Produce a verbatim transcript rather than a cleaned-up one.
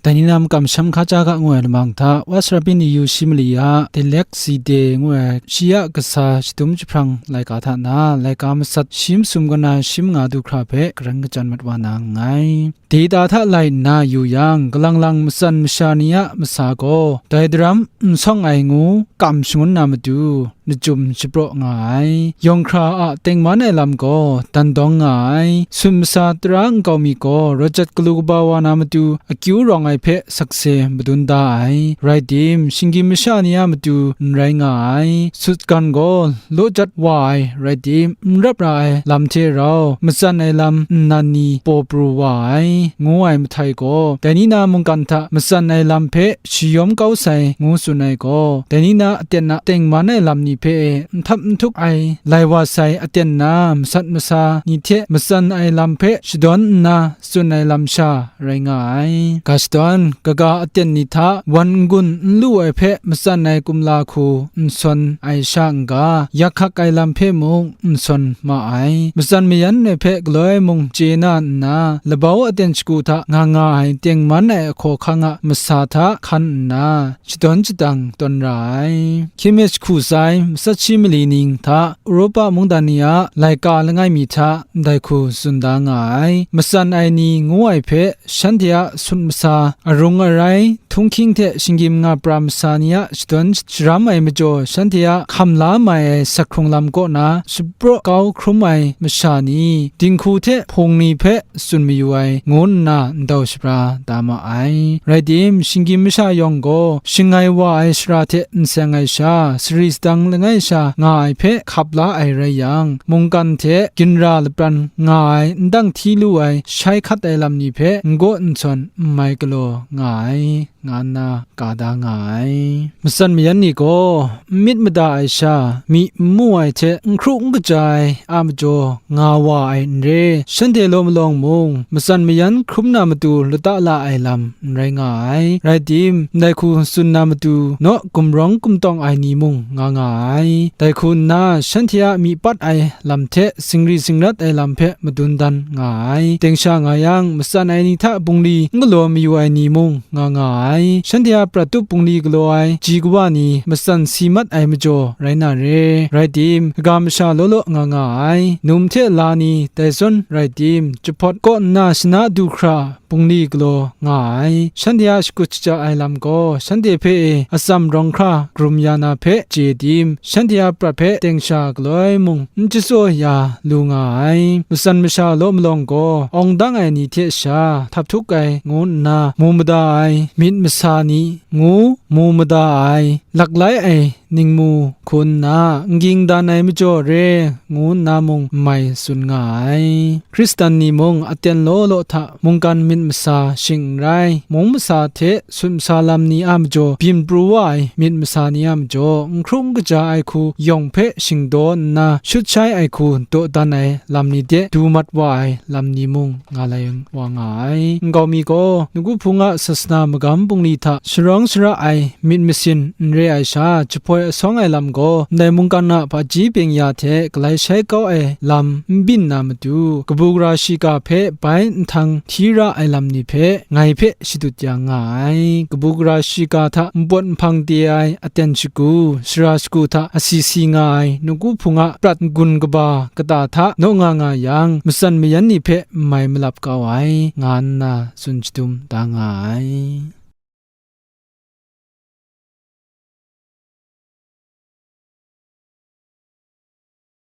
Dai ni na makam shanhkam hkaja ga ngu ai lamang hta, Wasarapin ni yu shi mali a, Delek Side ngu ai shi a kasa shadum jahprang laika hta na, laika matsat shi masum kaw na shi manga du hkra hpe karan kachyan mat wa na nngai. Dai ta hta lai nna yu yang, galang lang matsan masha ni a masa gaw, dai daram n sawng ai ngu kam shangun na matu, lachyum shapraw nga ai. Yawng hkra a tengman ai lam gaw dan dawng nga ai. Sun masa tara nkau mi gaw, rawt jat galu kaba wa na matu, akyu rawng ai hpe sakse madun da ai. Rai tim, shinggyim masha ni a matu n rai nga ai. Sutgan gaw law jat wa ai, rai tim, n rap ra ai lam hte rau, matsan ai lam nnan ni paw pru wa ai, ngu ai mahtai gaw, dai ni na mungkan hta matsan ai lam hpe shayawm kau sai, ngu tsun ai gaw, dai ni na aten a tengman ai lam ni hpe e n htap n htuk ai, lai wa sai aten na masat masa ni hte matsan ai lam hpe shadawn nna tsun ai lam sha rai nga ai. Ga shadawn, kaga aten ni hta wan n-gun n lu ai hpe matsan ai kumla hku n sawn ai sha n-ga, yak hkak ai lam hpe mung n sawn ma ai. Matsan mayan ai hpe galoi mung chye na nna, labau aten shagu hta nga nga ai tengman ai ahkaw ahkang a masa hta hkan nna, shadawn shadang tawn ra ai. Hkye me jahku sai, matsat shi mali ning hta, Europa mungdan ni a laika langai mi hta ndai hku tsun da nga ai. Matsan ai ni ngu ai hpe, shanhte a sun masa, arung arai, htunghking hte shinggyim nga pra masa ni a shadawn sharam ai majaw, shanhte a hkam la mai ai sak hkrung lam kaw na shapraw kau hkrum ai masha ni, dinghku hte hpung ni hpe tsun mayu ai, ngu nna ndau shabra da ma ai. Rai tim, shinggyim masha yawng gaw, shangai wa ai sara hte n seng ai sha, sari sadang langai sha nga ai hpe hkap la ai rai yang, mungkan hte ginra lapran nga ai, n dang hti lu ai, shai hkat ai lam ni hpe n gaw n sawn n mai galaw nga ai, nga nna ka da nga ai. Matsan mayan ni gaw, n myit mada ai sha, myi n mu ai hte n hkru n kaja ai a majaw nga wa ai n re, shanhte law malawng mung, matsan mayan hkrum na matu lata la ai lam n rai nga ai. Rai tim, ndai hku tsun na matu naw gumrawng gumtawng ai ni mung nga nga ai. Dai hku nna, shanhte a myi pat ai lam hte singri singrat ai lam hpe madun dan nga ai. Deng sha nga yang, matsan ai ni hta bungli n galaw mayu ai ni mung nga nga ai. Shanhte a prat tup bungli galaw ai ji kawa ni matsan si mat ai majaw rai na re. Rai tim, kaga masha law law nga nga ai. Num hte la ni dai zawn rai tim, jahpawt kaw nna shana du hkra bungli galaw nga ai. Shanhte a shakut shaja ai lam gaw, shanhte hpe e atsam rawng hkra karum ya na hpe chye tim, shanhte a prat hpe deng sha galoi mung n chyatsaw ya lu nga ai. Matsan masha law malawng gaw, awng dang ai ni hte sha htap htuk ai ngu nna mu mada ai, myit masa ni ngu mu mada ai, laklai ai ningmu hku nna, n ging dan ai majaw re, ngu nna mung n mai tsun nga ai. Hkristan ni mung aten law law hta mungkan myit masa shing n rai, mung masa hte sut masa lam ni a majaw byin pru wa ai myit masa ni a majaw, n hkru n kaja ai hku yawng hpe shingdaw nna, shut shai ai hku dawdan ai lam ni de du mat wa ai lam ni mung nga lai wa nga ai. Nkau mi gaw, nawku hpung a sasana magam bungli hta sharawng shara ai myit masin n re ai sha, jahpoi asawng ai lam gaw, ndai mungkan a hpaji byeng-ya hte galai shai kau ai lam n byin na matu, kabu gara shiga hpe bai nhtang hti ra ai lam ni hpe ngai hpe shadut ya nga ai. Kabu gara shiga hta npawt nhpang de ai aten shagu, shara shagu hta asi si nga ai nawku hpung a prat n-gun kaba kata hta naw nga nga yang, matsan mayan ni hpe n mai malap kau ai, nga nna tsun shadum da nga ai.